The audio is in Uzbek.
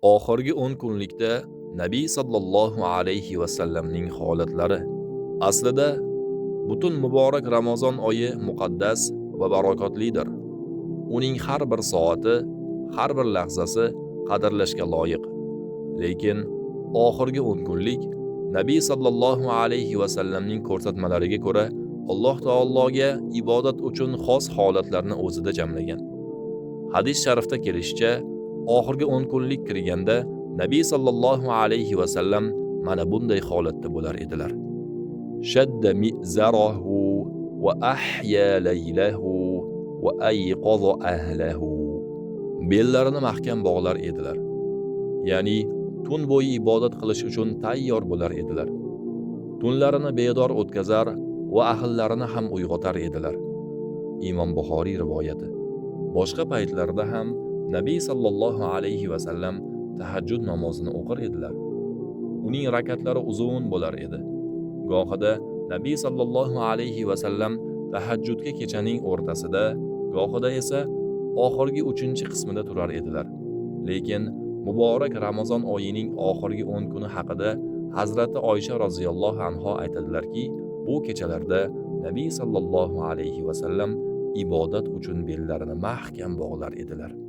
Oxirgi 10 kunlikda Nabiy sallallohu alayhi va sallamning holatlari. Aslida butun muborak Ramazon oyi muqaddas va barokatlidir. Uning har bir soati, har bir lahzasi qadrlashga loyiq. Lekin oxirgi 10 kunlik Nabiy sallallohu alayhi va sallamning ko'rsatmalariga ko'ra Alloh taologa ibodat uchun xos holatlarni o'zida jamlagan. Hadis sharifda kelishicha, oxirgi 10 kunlik kirganda Nabiy sallallohu alayhi va sallam mana bunday holatda bo'lar edilar. Shadda mi'zarahu va ahya laylahu va ayqaza ahlahu. Bellarini mahkam bog'lar edilar. Ya'ni tun bo'yi ibodat qilish uchun tayyor bo'lar edilar. Tunlarini bedor o'tkazar va ahllarini ham uyg'otar edilar. Imom Buxoriy rivoyati. Boshqa paytlarda ham Nabiy sallallohu alayhi va sallam tahajjud namozini o'qir edilar. Uning rakatlari uzun bo'lar edi. Gohida Nabiy sallallohu alayhi va sallam tahajjudga kechaning o'rtasida, gohida esa oxirgi 3-qismida turar edilar. Lekin muborak Ramazon oyining oxirgi 10 kuni haqida Hazrati Oysha roziyallohu anha aytadilarki, bu kechalarda Nabiy sallallohu alayhi va sallam ibodat uchun bellarini mahkam bog'lar edilar.